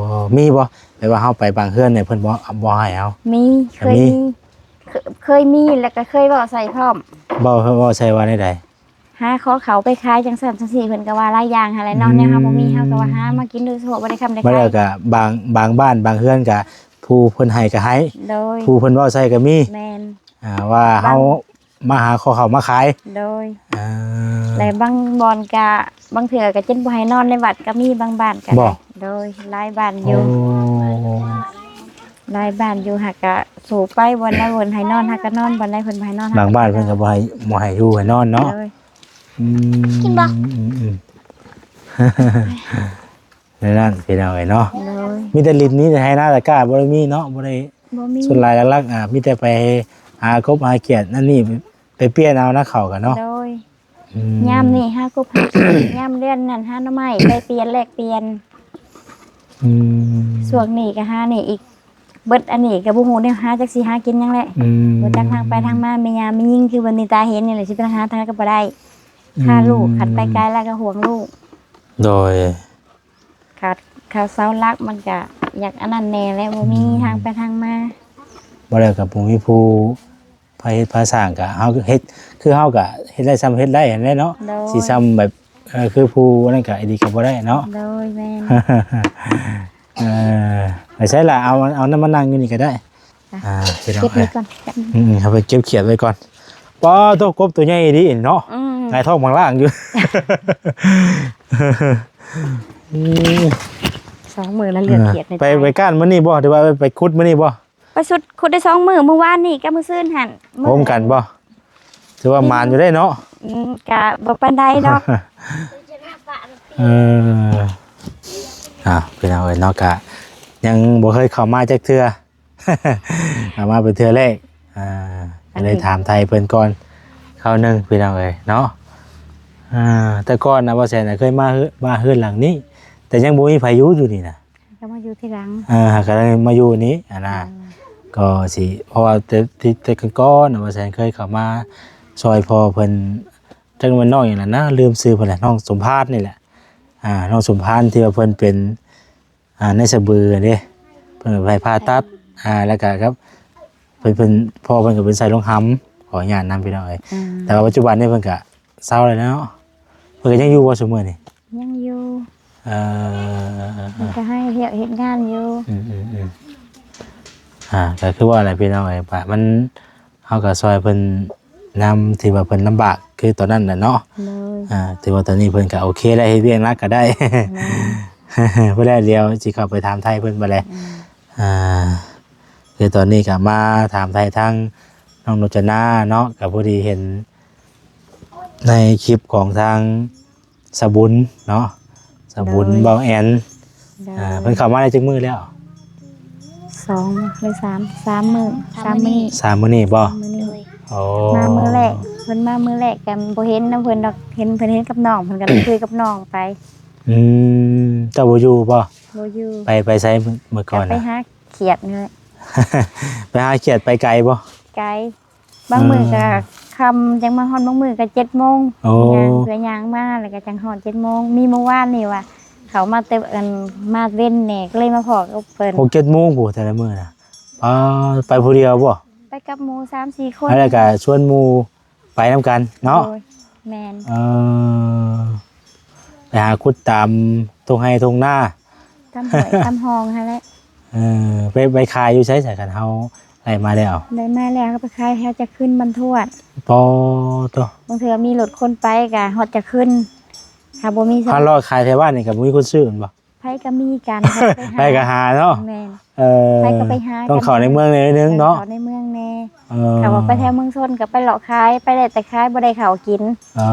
ມີບໍ່? ແບບວ່າເຮົາໄປບາງເຮືອນນີ້ ເພິ່ນບໍ່ ບໍ່ໃຫ້ເຮົາ? ມີ ເຄີຍມີ ເຄີຍມີ ແລ້ວກໍເຄີຍເວົ້າໃສ່ພ້ອມ ເວົ້າ ເວົ້າໃສ່ວ່າແນວໃດ? ຫາຂໍເຂົ້າໄປຂາຍຈັ່ງຊັ້ນຈັ່ງຊີ້ ເພິ່ນກໍວ່າຫຼາຍຢ່າງຫັ້ນແຫຼະເນາະ ອືມ ແນວເຮົາບໍ່ມີ ເຮົາກໍວ່າຫາມາກິນໂດຍສະເພາະ ບໍ່ໄດ້ຄ້ຳໄດ້ຂາຍ ແລ້ວກໍບາງ ບາງບ້ານບາງເຮືອນກໍ ຜູ້ເພິ່ນໃຫ້ກໍໃຫ້ ໂດຍ ຜູ້ເພິ່ນເວົ້າໃສ່ກໍມີ ແມ່ນ ອ່າ ວ່າເຮົາ ບາງ ມາຫາຂໍເຂົ້າມາຂາຍ ໂດຍ ອ່າ ແລະບາງບ່ອນກໍ ບາງເທື່ອກໍຈົນບໍ່ໃຫ້ນອນໃນວັດກໍມີ ບາງບ້ານກໍ ບໍ່ ໂດຍ ຫຼາຍບ້ານຢູ່ ໂອ້ ຫຼາຍບ້ານຢູ່ ຫາກກະສູ້ໄປ ບ່ອນໃດເພິ່ນໃຫ້ນອນ ເຮົາກໍນອນ ບ່ອນໃດເພິ່ນບໍ່ໃຫ້ນອນ ບາງບ້ານເພິ່ນກໍບໍ່ໃຫ້ ບໍ່ໃຫ້ຢູ່ໃຫ້ນອນເນາະ ໂດຍ ອືມ ກິນບໍ່? ອືມ ອືມ ແນວນັ້ນພີ່ນ້ອງເອີຍເນາະ ໂດຍ ມີແຕ່ຫຼິ້ນ ມີແຕ່ໄຮ່ນາຕະກ້າ ບໍ່ໄດ້ມີເນາະ ບໍ່ໄດ້ ບໍ່ມີ ສ່ວນຫຼາຍຫຼັກໆ ອ່າ ມີແຕ່ໄປຫາກົບຫາຂຽດນັ້ນນີ້ ໄປປ່ຽນເອົານະເຂົ້າກັນເນາະ ໂດຍ ອືມ ຍາມນີ້ຫາກົບຫາຂຽດ ຍາມເດືອນນັ້ນຫາໜໍ່ໄມ້ ໄປປ່ຽນແລກປ່ຽນ ອືມ ຊ່ວງນີ້ກໍຫານີ້ອີກ ເບິດອັນນີ້ກໍບໍ່ຮູ້ແນວຫາ ຈັກຊິຫາກິນຫຍັງແຫຼະ. ອືມ ບໍ່ຈັກທາງໄປທາງມາ ແມ່ຍ່າແມ່ຍິງຄືວັນນີ້ຕາເຫັນນີ້ແຫຼະ ຊິໄປຫາທາງໃດກໍບໍ່ໄດ້. ອືມ ຄ່າລູກ ຄັນໄປໄກຫຼາຍກໍຫ່ວງລູກ. ໂດຍ ຂາດເສົາຫຼັກມັນກະຢາກອັນນັ້ນແດ່ແຫຼະ ບໍ່ມີ ອືມ ທາງໄປທາງມາ. ບໍ່ແລ້ວກໍບໍ່ມີຜູ້ພາເຮັດພາສ້າງ ກໍເຮົາເຮັດ ຄືເຮົາກໍເຮັດໄດ້ຊ່ຳເຮັດໄດ້ຫັ້ນແຫຼະເນາະ. ໂດຍ ຊິຊ່ຳແບບ ເອີ ຄືຜູ້ນັ້ນກໍອີ່ຫຼີກໍບໍ່ໄດ້ເນາະ. ໂດຍ ແມ່ນ. ເອີ ໄປໃສລະ ເອົາ ເອົານັ້ນມານັ່ງຢູ່ນີ້ກໍໄດ້. ອ່າ ເກັບໄວ້ກ່ອນ. ອືມ ເອົາໄປເກັບຂຽດໄວ້ກ່ອນ. ປ້າໂທ້ ກົບຕົວໃຫຍ່ດີເນາະ. ອືມ ຫງາຍທ້ອງບັງລ່າງຢູ່. ອືມ ສອງມື້ລະເລືອກຂຽດໃນ ໄປ ໄປກ້ານມື້ນີ້ບໍ່ ຫຼືວ່າໄປ ໄປຂຸດມື້ນີ້ບໍ່? ໄປຊຸດຂຸດໄດ້ສອງມື້ ມື້ວານນີ້ກັບມື້ຊືນຫັ້ນ. ໂຮມກັນບໍ່? ຖືວ່າໝານຢູ່ເດ້ເນາະ. ອືມ ກະບໍ່ປານໃດດອກ. ເອີ ອ່າ ພີ່ນ້ອງເອີຍເນາະ ກະຍັງບໍ່ເຄີຍເຂົ້າມາຈັກເທື່ອ. ເຂົ້າມາເປັນເທື່ອແລກ ອ່າ ກໍເລີຍຖາມໄຖ່ເພິ່ນກ່ອນຄາວໜຶ່ງ ພີ່ນ້ອງເອີຍເນາະ. ອ່າ ແຕ່ກ່ອນນະ ບໍ່ແສນນະເຄີຍມາເຮືອນ ມາເຮືອນຫຼັງນີ້ ແຕ່ຍັງບໍ່ມີໃຜຢູ່ ຢູ່ນີ້ນະ. ກໍມາຢູ່ທີຫຼັງ. ເອີ ຫາກໍໄດ້ມາຢູ່ນີ້ຫັ້ນນະ. ອືມ ກໍຊິ ເພາະວ່າແຕ່ ແຕ່ກ່ອນນະ ວ່າແສນເຄີຍເຂົ້າມາຊ່ອຍພໍ່ເພິ່ນ ຈັກແມ່ນນ້ອງຫຍັງລະນະ ລືມຊື່ເພິ່ນແຫຼະ ນ້ອງສົມພານນີ້ແຫຼະ. ອ່າ ນ້ອງສົມພານທີ່ວ່າເພິ່ນເປັນ ອ່າ ໃນສະບືເດ້ ເພິ່ນໄປຜ່າຕັດ. ອ່າ ແລ້ວກໍກັບ ເພິ່ນ ເພິ່ນ ພໍ່ເພິ່ນກໍເປັນໄຊໂລງຫຳ ຂໍອະນຸຍາດນຳ ພີ່ນ້ອງເອີຍ. ອືມ ແຕ່ວ່າປັດຈຸບັນນີ້ເພິ່ນກໍເຊົາແລ້ວເນາະ. ເພິ່ນກໍຍັງຢູ່ບໍ່ຊຸມື້ນີ້? ຍັງຢູ່. ເອີ ເພິ່ນກໍໃຫ້ວຽກເຮັດງານຢູ່. ອືມໆໆ ອ່າ ກໍຄືວ່າແຫຼະ ພີ່ນ້ອງເອີຍ ວ່າມັນ ເຮົາກໍຊ່ອຍເພິ່ນນຳທີ່ວ່າເພິ່ນລຳບາກ ຄືຕອນນັ້ນແຫຼະເນາະ. ໂດຍ ອ່າ ຖືວ່າຕອນນີ້ເພິ່ນກໍໂອເຄແລ້ວ ເຮັດວຽກໜັກກໍໄດ້. ແມ່ນ. ເພິ່ນແລ້ວ ດຽວຊິເຂົ້າໄປຖາມໄຖ່ເພິ່ນບັດແຫຼະ. ອືມ ອ່າ ຄືຕອນນີ້ກໍມາຖາມໄຖ່ທາງນ້ອງໂລຈະນາເນາະ ກໍພໍດີເຫັນໃນຄລິບຂອງທາງ ສາວບຸນເນາະ ສາວບຸນ ໂດຍ ເບົາແອນ. ໂດຍ ອ່າ ເພິ່ນເຂົ້າມາໄດ້ຈັກມື້ແລ້ວ? ສອງ ຫຼື ສາມ ສາມມື້ ສາມມື້ນີ້ ສາມມື້ນີ້ບໍ່? ມື້ນີ້. ໂອ້ ມາມື້ແລກ ເພິ່ນມາມື້ແລກກໍບໍ່ເຫັນນຳເພິ່ນດອກ ເຫັນ ເພິ່ນເຫັນກັບນ້ອງ ເພິ່ນກໍໄດ້ຄຸຍກັບນ້ອງໄປ. ອືມ ເຈົ້າບໍ່ຢູ່ບໍ່? ບໍ່ຢູ່. ໄປ ໄປໃສມື້ ມື້ກ່ອນ? ກໍໄປຫາຂຽດນີ້ແຫຼະ. ໄປຫາຂຽດໄປໄກບໍ່? ໄກ. ບາງມື້ກໍ ເອີ ຄ່ຳຈັ່ງມາຮອດ ບາງມື້ກໍເຈັດໂມງ. ໂອ້ ຍ່າງ ເພື່ອຍ່າງມາ ແລ້ວກໍຈັ່ງຮອດເຈັດໂມງ. ມີມື້ວານນີ້ວ່າເຂົາມາແຕ່ ອັນ ມາເວັນແດ່ ກໍເລີຍມາພໍ້ກັບເພິ່ນ. ຫົກເຈັດໂມງພຸ້ນ ແຕ່ລະມື້ນະ. ປາ ໄປຜູ້ດຽວບໍ່? ໄປກັບໝູ່ສາມສີ່ຄົນ. ແລ້ວກໍຊວນໝູ່ໄປນຳກັນເນາະ? ໂດຍ ແມ່ນ. ເອີ ໄປຫາຂຸດຕາມທົ່ງໄຮ່ທົ່ງນາ ຕາມຫ້ວຍຕາມຮ່ອງຫັ້ນແຫຼະ. ເອີ ໄປ ໄປຂາຍຢູ່ໃສ ຄັນເຮົາໄດ້ມາແລ້ວ? ໄດ້ມາແລ້ວກໍໄປຂາຍແຖວຈະຂຶ້ນບ້ານທວດ. ປາໂທ້ ບາງເທື່ອມີລົດຄົນໄປກໍຮອດຈະຂຶ້ນ ຖ້າບໍ່ມີ ຖ້າເລາະຂາຍແຖວບ້ານນີ້ກໍບໍ່ມີຄົນຊື້ແມ່ນບໍ່? ໃຜກໍມີກັນ ໃຜກໍຫາເນາະ. ແມ່ນ. ເອີ ໃຜກໍໄປຫາ ຕ້ອງເຂົ້າໃນເມືອງໜ້ອຍໜຶ່ງເນາະ. ເຂົ້າໃນເມືອງແດ່. ເອີ ຖ້າວ່າໄປແຖວເມືອງຊົນກໍໄປເລາະຂາຍ ໄປໄດ້ແຕ່ຂາຍ ບໍ່ໄດ້ເຂົ້າກິນ. ເອີ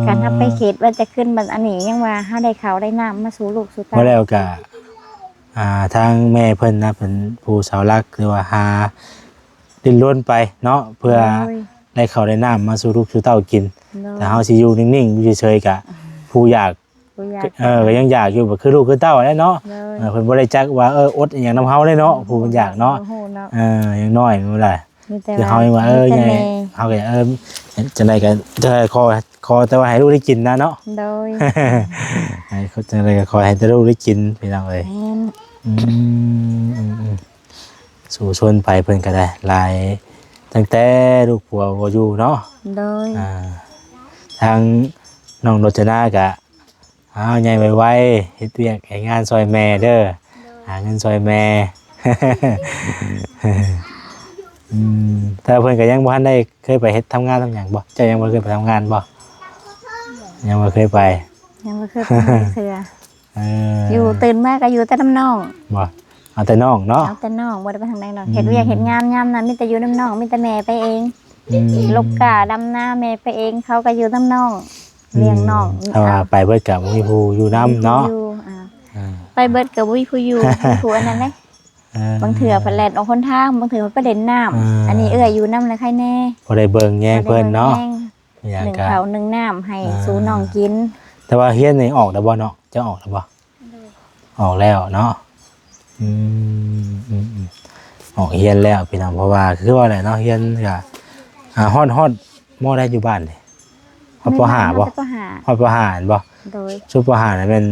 ຄັນເຮົາໄປເຂດວ່າຈະຂຶ້ນ ບັດອັນນີ້ຍັງວ່າເຮົາໄດ້ເຂົ້າໄດ້ນ້ຳມາສູ່ລູກສູ່ເຕົ້າ. ບໍ່ແລ້ວກະ ອ່າ ທາງແມ່ເພິ່ນນະ ເພິ່ນຜູ້ເສົາຫຼັກ ຫຼືວ່າຫາດີ້ນລົນໄປເນາະ ເພື່ອ ໂດຍ ໄດ້ເຂົ້າໄດ້ນ້ຳມາສູ່ລູກສູ່ເຕົ້າກິນ. ໂດຍ ແຕ່ເຮົາຊິຢູ່ນິ່ງໆ ຢູ່ເສີຍໆ ກະ ອືມ ຜູ້ຢາກ ຜູ້ຢາກ ເອີ ກໍຍັງຢາກຢູ່ ຄືລູກຄືເຕົ້າແຫຼະເນາະ. ໂດຍ ເອີ ເພິ່ນບໍ່ໄດ້ຈັກວ່າ ເອີ ອົດອີ່ຫຍັງນຳເຮົາເດ້ເນາະ ຜູ້ເພິ່ນຢາກເນາະ. ເອີ ຍັງນ້ອຍນັ້ນແຫຼະ. ມີແຕ່ ຄືເຮົາຍັງວ່າ ເອີ ໃຫຍ່ ເຮົາກໍ ເອີ ຈັ່ງໃດກໍ ຂໍ ຂໍແຕ່ວ່າໃຫ້ລູກໄດ້ກິນນະເນາະ. ໂດຍ ໃຫ້ ຈັ່ງໃດກໍຂໍໃຫ້ແຕ່ລູກໄດ້ກິນ ພີ່ນ້ອງເອີຍ. ແມ່ນ. ອືມ ອືມ ອືມ ສູ້ຊົນໄປ ເພິ່ນກໍໄດ້ຫຼາຍ ຕັ້ງແຕ່ລູກຜົວບໍ່ຢູ່ເນາະ. ໂດຍ ອ່າ ທາງນ້ອງໂລຈະນາກໍ ອ້າວ ໃຫຍ່ໄວໆ ເຮັດວຽກເຮັດງານຊ່ອຍແມ່ເດີ ໂດຍ ຫາເງິນຊ່ອຍແມ່. ອືມ ແຕ່ເພິ່ນກໍຍັງບໍ່ທັນໄດ້ເຄີຍໄປເຮັດທຳງານທຳຫຍັງບໍ່? ເຈົ້າຍັງບໍ່ເຄີຍໄປທຳງານບໍ່? ຍັງບໍ່ເຄີຍໄປ. ຍັງບໍ່ເຄີຍໄປເທື່ອ. ເອີ ຢູ່ຕື່ນມາກໍຢູ່ແຕ່ນຳນ້ອງ. ບໍ່ ເອົາແຕ່ນ້ອງເນາະ. ເອົາແຕ່ນ້ອງ ບໍ່ໄດ້ໄປທາງໃດດອກ. ອືມ ເຮັດວຽກເຮັດງານຍາມນັ້ນມີແຕ່ຢູ່ນຳນ້ອງ ມີແຕ່ແມ່ໄປເອງ. ອືມ ລົກກ້າ ດຳນາແມ່ໄປເອງ ເຂົາກໍຢູ່ນຳນ້ອງ. ອືມ ລ້ຽງນ້ອງ. ຖ້າວ່າໄປເບິດກໍບໍ່ມີຜູ້ຢູ່ນຳເນາະ. ບໍ່ມີຜູ້ຢູ່ ອ່າ ອ່າ ໄປເບິດກໍບໍ່ມີຜູ້ຢູ່ ບໍ່ມີຜູ້ອັນນັ້ນເດ້. ເອີ ບາງເທື່ອເພິ່ນແລ່ນອອກຫົນທາງ ບາງເທື່ອເພິ່ນໄປຫຼິ້ນນ້ຳ. ອ່າ ອັນນີ້ເອື້ອຍຢູ່ນຳແລ້ວໃຄແນ່ ພໍໄດ້ເບິ່ງແຍງເພິ່ນເນາະ. ພໍໄດ້ເບິ່ງແຍງ ໜຶ້ງເຂົ້າໜຶ້ງນ້ຳໃຫ້ ອ່າ ສູ່ນ້ອງກິນ. ແຕ່ວ່າຮຽນນີ້ອອກແລ້ວບໍ່ເນາະ? ເຈົ້າອອກແລ້ວບໍ່? ໂດຍ ອອກແລ້ວເນາະ. ອືມ ອືມ ອືມ ອອກຮຽນແລ້ວພີ່ນ້ອງ ເພາະວ່າຄືວ່າແຫຼະເນາະ ຮຽນກະ ອ່າ ຮອດ ຮອດ ມໍໃດຢູ່ບ້ານນີ້? ຮອດ ປໍຫ້າ ບໍ່? ຮອດ ປໍຫ້າ ແມ່ນບໍ່? ໂດຍ ຊຸມ ປໍຫ້າ ນີ້ແມ່ນ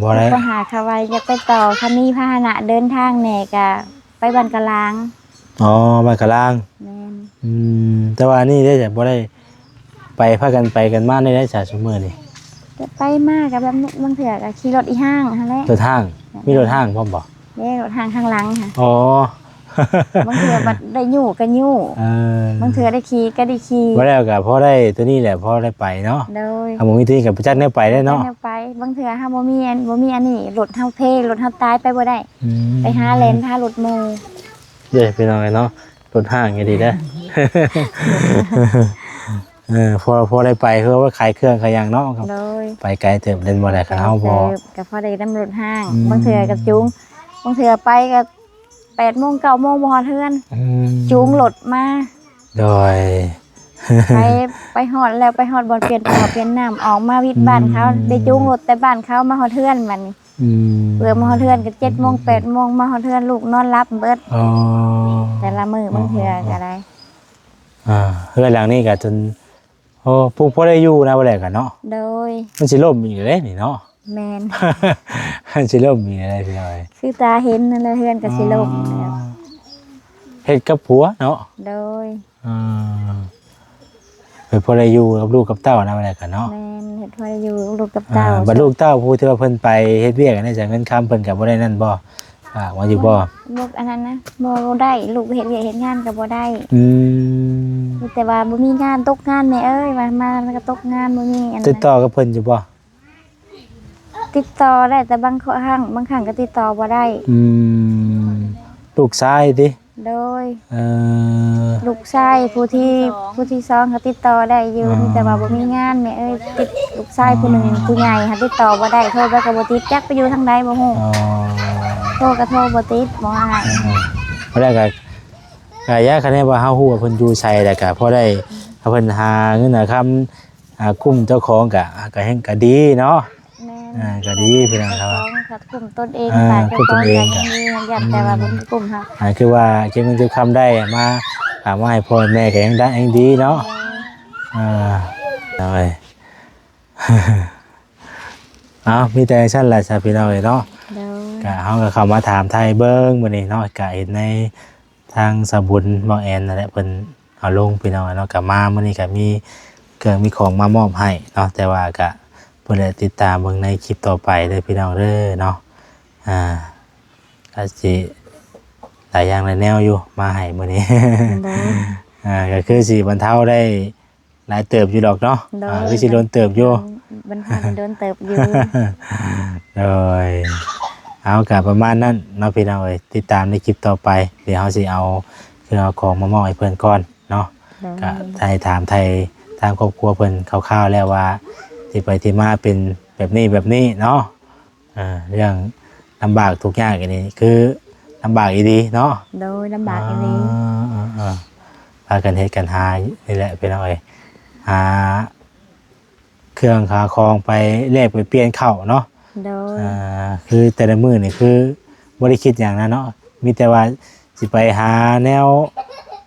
ບໍ່ໄດ້ ປໍຫ້າ ເຂົາວ່າຢາກໄປຕໍ່ ຄັນມີພາຫະນະເດີນທາງແດ່ກະໄປບ້ານກະລາງ. ອໍ ບ້ານກະລາງ. ແມ່ນ. ອືມ ແຕ່ວ່າອັນນີ້ເດ້ ບໍ່ໄດ້ໄປ ພາກັນໄປກັນມາແນວໃດຊະຊຸມມື້ນີ້? ກະໄປມາກະແບບ ບາງເທື່ອກະຂີ່ລົດອີ່ຫ້າງຫັ້ນແຫຼະ. ລົດຫ້າງ? ແມ່ນ. ມີລົດຫ້າງພ້ອມບໍ່? ເດ້ ລົດຫ້າງທາງຫຼັງຫັ້ນ. ອໍ ບາງເທື່ອບັດໄດ້ຍູ້ກະຍູ້. ເອີ ບາງເທື່ອໄດ້ຂີ່ກະໄດ້ຂີ່. ບໍ່ແລ້ວກະພໍໄດ້ໂຕນີ້ແຫຼະ ພໍໄດ້ໄປເນາະ. ໂດຍ ຖ້າບໍ່ມີໂຕນີ້ກະບໍ່ຈັກແນວໄປແລ້ວເນາະ. ບໍ່ຈັກແນວໄປ ບາງເທື່ອເຮົາບໍ່ມີອັນ ບໍ່ມີອັນນີ້ ລົດເຮົາເພ ລົດເຮົາຕາຍ ໄປບໍ່ໄດ້. ອືມ ໄປຫາແລ່ນຫາລົດໝູ່. ເດ້ພີ່ນ້ອງເອີຍເນາະ ລົດຫ້າງອີ່ຫຼີເດ້. ເອີ ພໍ ພໍໄດ້ໄປ ຄືວ່າຂາຍເຄື່ອງຂາຍຫຍັງເນາະ. ໂດຍ ໄປໄກເຕີບ ແມ່ນບໍ່ແຫຼະ ຄັນເຮົາບໍ່ ໄປໄກເຕີບ ກະພໍໄດ້ນຳລົດຫ້າງ. ອືມ ບາງເທື່ອກະຈູງ ບາງເທື່ອໄປກະແປດໂມງ ເກົ້າໂມງ ບໍ່ຮອດເຮືອນ. ອືມ ຈູງລົດມາ. ໂດຍ ໄປ ໄປຮອດແລ້ວ ໄປຮອດບ່ອນປ່ຽນຜ້າປ່ຽນນ້ຳ ອອກມາວິດບ້ານເຂົາ. ອືມ ໄດ້ຈູງລົດແຕ່ບ້ານເຂົາມາຮອດເຮືອນບັດນີ້. ອືມ ເພື່ອມາຮອດເຮືອນກະເຈັດໂມງ ອືມ ແປດໂມງ ມາຮອດເຮືອນລູກນອນຫຼັບເບິດ. ອໍ ແຕ່ລະມື້ ບາງເທື່ອກະໄດ້. ອ່າ ເຮືອນຫຼັງນີ້ກະຈົນ ໂອ້ ປຸກພໍໄດ້ຢູ່ນະ ບໍ່ແລ້ວກະເນາະ. ໂດຍ ມັນຊິລົ້ມອີກເດ້ນີ້ເນາະ. ແມ່ນ ມັນຊິລົ້ມອີກເດ້ພີ່ນ້ອງເອີຍ. ຄືຕາເຫັນນັ້ນແຫຼະ ເຮືອນກະຊິລົ້ມແລ້ວ. ອໍ ເຮັດກັບຜົວເນາະ. ໂດຍ ອ່າ ເຮັດພໍໄດ້ຢູ່ກັບລູກກັບເຕົ້ານຳແຫຼະກະເນາະ. ແມ່ນ ເຮັດພໍໄດ້ຢູ່ກັບລູກກັບເຕົ້າ. ອ່າ ບັດລູກເຕົ້າຜູ້ທີ່ວ່າເພິ່ນໄປເຮັດວຽກອັນນີ້ ເງິນຄຳເພິ່ນກະບໍ່ໄດ້ນັ້ນບໍ່? ຝາກມາຢູ່ບໍ່? ບໍ່ ອັນນັ້ນນະ ບໍ່ໄດ້ ລູກເຮັດວຽກເຮັດງານກະບໍ່ໄດ້. ອືມ ມີແຕ່ວ່າບໍ່ມີງານ ຕົກງານແມ່ເອີຍ ວ່າມາແລ້ວກະຕົກງານ ບໍ່ມີອັນນັ້ນ. ຕິດຕໍ່ກັບເພິ່ນຢູ່ບໍ່? ຕິດຕໍ່ໄດ້ ແຕ່ບາງຄັ້ງ ບາງຄັ້ງກະຕິດຕໍ່ບໍ່ໄດ້. ອືມ ລູກຊາຍຕິ? ໂດຍ ເອີ ລູກຊາຍຜູ້ທີ ຜູ້ທີສອງ ກະຕິດຕໍ່ໄດ້ຢູ່. ອໍ ມີແຕ່ວ່າບໍ່ມີງານແມ່ເອີຍ. ຕິດ ລູກຊາຍຜູ້ໜຶ່ງ ອໍ ຜູ້ໃຫຍ່ຫາຕິດຕໍ່ບໍ່ໄດ້ ໂທໄປກະບໍ່ຕິດ ຈັກໄປຢູ່ທາງໃດບໍ່ຮູ້. ອໍ ໂທກະໂທບໍ່ຕິດ ບໍ່ອາຍ. ເອີ ບໍ່ໄດ້ກະ ກະຢ່າ ຄັນແມ່ນວ່າເຮົາຮູ້ວ່າເພິ່ນຢູ່ໃສ ແລ້ວກະພໍໄດ້ ເພິ່ນຫາເງິນຫາຄຳ ອ່າ ກຸ້ມເຈົ້າຂອງກະ ກະແຮ່ງກະດີເນາະ. ແມ່ນ ອ່າ ກະດີພີ່ນ້ອງເນາະ ກຸ້ມຕົນເອງ. ອ່າ ກຸ້ມຕົນເອງກະຍັງດີ ຢ້ານແຕ່ວ່າບໍ່ມີກຸ້ມເຮົາ. ອ່າ ຄືວ່າເກັບເງິນເກັບຄຳໄດ້ມາ ເອົາມາໃຫ້ພໍ່ໃຫ້ແມ່ກະຍັງໄດ້ ຍັງດີເນາະ. ແມ່ນ ອ່າ ເອົາ ມີແຕ່ຈັ່ງຊັ້ນແຫຼະຊະພີ່ນ້ອງເອີຍເນາະ. ໂດຍ ກະເຮົາກະເຂົ້າມາຖາມໄຖ່ເບິ່ງມື້ນີ້ເນາະ ກະເຫັນໃນ ທາງສາວບຸນ ເວົ້າແອນນັ້ນແຫຼະ ເພິ່ນເອົາລົງພີ່ນ້ອງເນາະ. ກະມາມື້ນີ້ກະມີເຄື່ອງມີຂອງມາມອບໃຫ້ເນາະ ແຕ່ວ່າກະເພິ່ນໄດ້ຕິດຕາມເບິ່ງໃນຄລິບຕໍ່ໄປເດີພີ່ນ້ອງເດີເນາະ. ອ່າ ກະຊິຫຼາຍຢ່າງຫຼາຍແນວຢູ່ມາໃຫ້ມື້ນີ້. ໂດຍ ອ່າ ກະຄືຊິບັນເທົາໄດ້ ຫຼາຍເຕີບຢູ່ດອກເນາະ. ໂດຍ ອ່າ ຄືຊິດົນເຕີບຢູ່ ບັນ ບັນເທົາໂດນເຕີບຢູ່. ໂດຍ ເອົາ ກະປະມານນັ້ນເນາະພີ່ນ້ອງເອີຍ ຕິດຕາມໃນຄລິບຕໍ່ໄປ ດຽວເຮົາຊິເອົາເຄື່ອງເອົາຂອງມາມອບໃຫ້ເພິ່ນກ່ອນເນາະ. ໂດຍ ກະໄຖ່ຖາມໄຖ່ທາງຄອບຄົວເພິ່ນຄ່າວໆແລ້ວວ່າ ທີ່ໄປທີ່ມາເປັນແບບນີ້ແບບນີ້ເນາະ. ເອີ ເລື່ອງລຳບາກທຸກຍາກອັນນີ້ຄືລຳບາກອີ່ຫຼີເນາະ. ໂດຍ ລຳບາກອີ່ຫຼີ. ອ່າ ເອີ ເອີ ພາກັນເຮັດກັນຫານີ້ແຫຼະພີ່ນ້ອງເອີຍ ຫາເຄື່ອງຫາຂອງໄປແລກໄປປ່ຽນເຂົ້າເນາະ. ໂດຍ ອ່າ ຄືແຕ່ລະມື້ນີ້ຄືບໍ່ໄດ້ຄິດຫຍັງນະເນາະ ມີແຕ່ວ່າຊິໄປຫາແນວ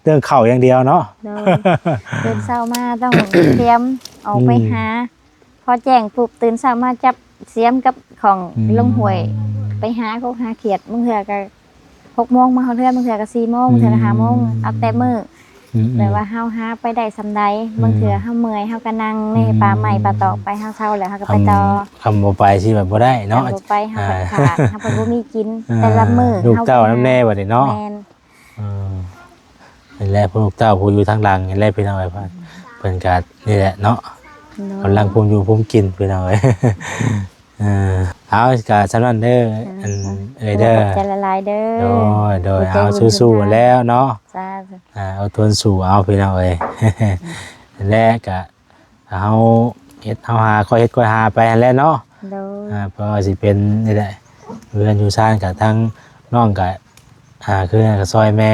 ເລື່ອງເຂົ້າຢ່າງດຽວເນາະ. ໂດຍ ຕື່ນເຊົ້າມາຕ້ອງຕຽມອອກໄປຫາ ອືມ ພໍແຈ້ງປຸບ ຕື່ນເຊົ້າມາຈັບສຽມກັບຂອງ ອືມ ລົງຫ້ວຍ ໄປຫາກົບຫາຂຽດ ບາງເທື່ອກະຫົກໂມງມາຮອດເຮືອນ ບາງເທື່ອກະສີ່ໂມງ ອືມ ບາງເທື່ອກະຫ້າໂມງ ເອົາແຕ່ມື້ ອືມ ແບບວ່າເຮົາຫາໄປໄດ້ສ່ຳໃດ ອືມ ບາງເທື່ອເຮົາເມື່ອຍ ເຮົາກະນັ່ງໃນ ອືມ ປ່າໄມ້ປ່າຕອກໄປ ເຮົາເຊົາແລ້ວເຮົາກະໄປຕໍ່. ຄັນບໍ່ໄປຊິແບບບໍ່ໄດ້ເນາະ ຄັນບໍ່ໄປເຮົາກະຂາດ ອ່າ ເຮົາກະບໍ່ມີກິນ ອ່າ ແຕ່ລະມື້ ລູກເຕົ້ານຳແດ່ບັດນີ້ເນາະ. ແມ່ນ ເອີ ນີ້ແຫຼະ ພວກເຈົ້າຜູ້ຢູ່ທາງຫຼັງນີ້ແຫຼະພີ່ນ້ອງເອີຍ ເພິ່ນກະນີ້ແຫຼະເນາະ ໂດຍ ກຳລັງພູມຢູ່ພູມກິນພີ່ນ້ອງເອີຍ. ເອີ ເອົາ ກະສ່ຳນັ້ນເດີ ອ່າ ອັນເອີຍເດີ ຂອບໃຈຫຼາຍໆເດີ. ໂດຍ ໂດຍ ເອົາ ສູ້ໆແລ້ວເນາະ ສາທຸ ອ່າ ອົດທົນສູ້ເອົາພີ່ນ້ອງເອີຍ. ແລະກະ ເຮົາເຮັດເຮົາຫາ ຄ່ອຍເຮັດຄ່ອຍຫາໄປຫັ້ນແຫຼະເນາະ. ໂດຍ ອ່າ ເພາະວ່າຊິເປັນນີ້ແຫຼະ ເຮືອນຢູ່ຊານກະທາງນ້ອງກະ ອ່າ ຄືກະຊ່ອຍແມ່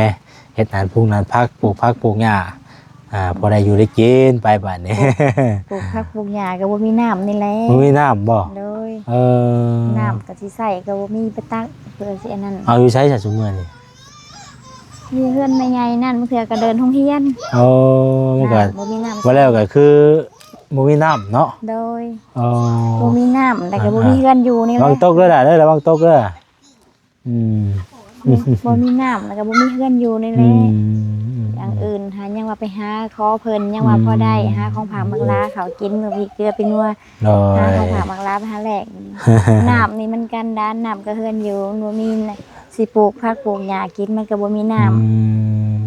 ເຮັດນານພຸງນານຜັກ ປູກຜັກປູກຫຍ້າ ອ່າ ພໍໄດ້ຢູ່ໄດ້ກິນໄປບາດນີ້. ປູກຜັກປູກຫຍ້າກະບໍ່ມີນ້ຳນີ້ແຫຼະ ບໍ່ມີນ້ຳບໍ່? ໂດຍ ເອີ ນ້ຳກະຊິໃຊ້ກະບໍ່ມີໄປຕັກ ເພື່ອຊິອັນນັ້ນ. ເອົາຢູ່ໃສຊະຊຸມມື້ນີ້? ຢູ່ເຮືອນແມ່ໃຫຍ່ນັ້ນ ບາງເທື່ອກໍເດີນໂຮງຮຽນ. ໂອ້ ມັນກໍ ນ້ຳ ບໍ່ມີນ້ຳ ວ່າແລ້ວກໍຄືບໍ່ມີນ້ຳເນາະ. ໂດຍ ອໍ ບໍ່ມີນ້ຳ ແລ້ວກໍ ອ່າ ບໍ່ມີເຮືອນຢູ່ນີ້ແຫຼະ. ລະວັງຕົກເດີຫຼ້າເດີ ລະວັງຕົກເດີ. ອືມ ບໍ່ມີນ້ຳ ແລ້ວກໍບໍ່ມີເຮືອນຢູ່ນີ້ແຫຼະ. ອືມ ຢ່າງອື່ນຫາຍັງວ່າໄປຫາຂໍເພິ່ນ ຍັງວ່າ ອືມ ພໍໄດ້ ຫາຂອງຝາກໝາກລາເຂົາກິນ ໝາກພິກເກືອປິງນົວ. ໂດຍ ຫາຂອງຝາກໝາກລາໄປຫາແລກ. ນ້ຳນີ້ມັນກັນດານ ນ້ຳກໍເຮືອນຢູ່ ມັນບໍ່ມີ ຊິປູກຜັກປູກຫຍ້າກິນ ມັນກໍບໍ່ມີນ້ຳ. ອື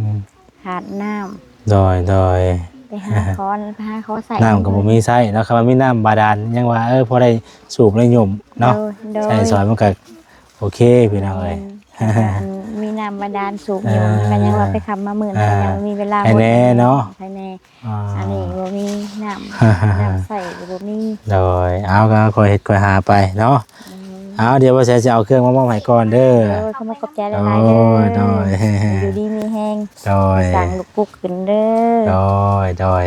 ມ ຂາດນ້ຳ. ໂດຍ ໂດຍ ໄປຫາຂໍ ໄປຫາຂໍໃຊ້ ນ້ຳກໍບໍ່ມີໃຊ້ເນາະ. ຄັນວ່າມີນ້ຳບາດານ ຍັງວ່າ ເອີ ພໍໄດ້ສູບໄດ້ຫຍົມເນາະ. ໂດຍ ໂດຍ ໃຊ້ສອຍມັນກໍໂອເຄພີ່ນ້ອງເອີຍ. ແມ່ນ ມີນ້ຳບາດານສູບຢູ່ ອ່າ ມັນກໍຍັງວ່າໄປຄ່ຳມາມື້ນ ອ່າ ກໍຍັງມີເວລາ ໃຄແນ່ເນາະ ໃຄແນ່. ອ່າ ອັນນີ້ບໍ່ມີນ້ຳ ນ້ຳໃຊ້ກໍບໍ່ມີ. ໂດຍ ເອົາ ກໍຄ່ອຍເຮັດຄ່ອຍຫາໄປເນາະ. ອືມ ເອົາ ດຽວບໍ່ແຊຊິເອົາເຄື່ອງມາມອບໃຫ້ກ່ອນເດີ. ໂດຍ ຂໍຂອບໃຈຫຼາຍໆເດີ. ໂດຍ ໂດຍ ຢູ່ດີມີແຮງ. ໂດຍ ສ້າງລູກປຸກຂຶ້ນເດີ. ໂດຍ ໂດຍ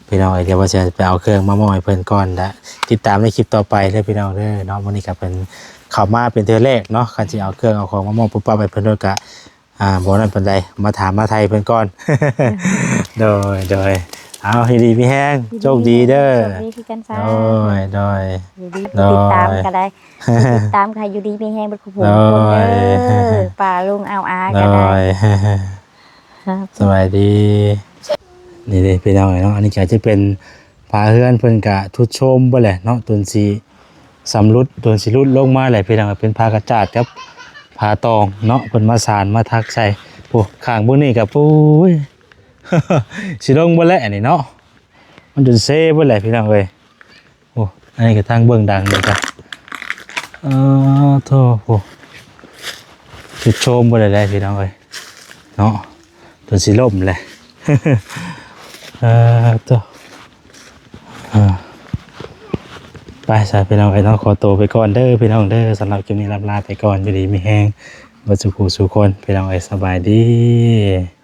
ພີ່ນ້ອງເອີຍ ດຽວວ່າຊິໄປເອົາເຄື່ອງມາມອບໃຫ້ເພິ່ນກ່ອນ ແລະ ຕິດຕາມໃນຄລິບຕໍ່ໄປເດີພີ່ນ້ອງເດີເນາະ. ມື້ນີ້ກໍເພິ່ນເຂົ້າມາເປັນເທື່ອແລກເນາະ ຄັນຊິເອົາເຄື່ອງເອົາຂອງມາມອບປຸບປັບໃຫ້ເພິ່ນໂດຍກະ ອ່າ ບໍ່ນັ້ນປານໃດ ມາຖາມມາໄຖ່ເພິ່ນກ່ອນ. ໂດຍ ໂດຍ ເອົາ ຢູ່ດີມີແຮງ ຢູ່ດີ ໂຊກດີເດີ. ໂຊກດີຄືກັນຊະ. ໂດຍ ໂດຍ ຢູ່ດີ ໂດຍ ຕິດຕາມກໍໄດ້ ຕິດຕາມກໍໃຫ້ຢູ່ດີມີແຮງເບິດຄູ່ຜູ້ ໂດຍ ທຸກຄົນເດີ ປ້າລຸງອາວອາກໍໄດ້. ໂດຍ ສະບາຍດີ. ນີ້ເດ້ພີ່ນ້ອງເອີຍເນາະ ອັນນີ້ກໍຈະເປັນຝາເຮືອນເພິ່ນກະຊຸດໂຊມເບິດແຫຼະເນາະ ຈົນຊິຊຳລຸດ ຈົນຊິຫຼຸດລົງມາແຫຼະພີ່ນ້ອງ. ເປັນຜ້າກະຈາດກັບຜ້າຕອງເນາະ ເພິ່ນມາສານມາຖັກໃສ່. ໂອ້ ຂ້າງເບິ່ງນີ້ກໍ ໂອ້ຍ ຊິລົງເບິດແຫຼະອັນນີ້ເນາະ ມັນຈົນເຊເບິດແຫຼະພີ່ນ້ອງເອີຍ. ໂອ້ ອັນນີ້ກໍທາງເບື້ອງຫຼັງນີ້ກະ ເອີ ໂທ້ ໂອ້ ຊຸດໂຊມເບິດແຫຼະພີ່ນ້ອງເອີຍເນາະ ຈົນຊິລົ້ມແຫຼະ. ເອີ ໂທ້ ເອີ ໄປຊະພີ່ນ້ອງເອີຍເນາະ ຂໍໂຕໄປກ່ອນເດີພີ່ນ້ອງເດີ. ສຳລັບຄລິບນີ້ລ່ຳລາໄປກ່ອນ ຢູ່ດີມີແຮງເບິດສູ່ຜູ້ສູ່ຄົນພີ່ນ້ອງເອີຍ ສະບາຍດີ.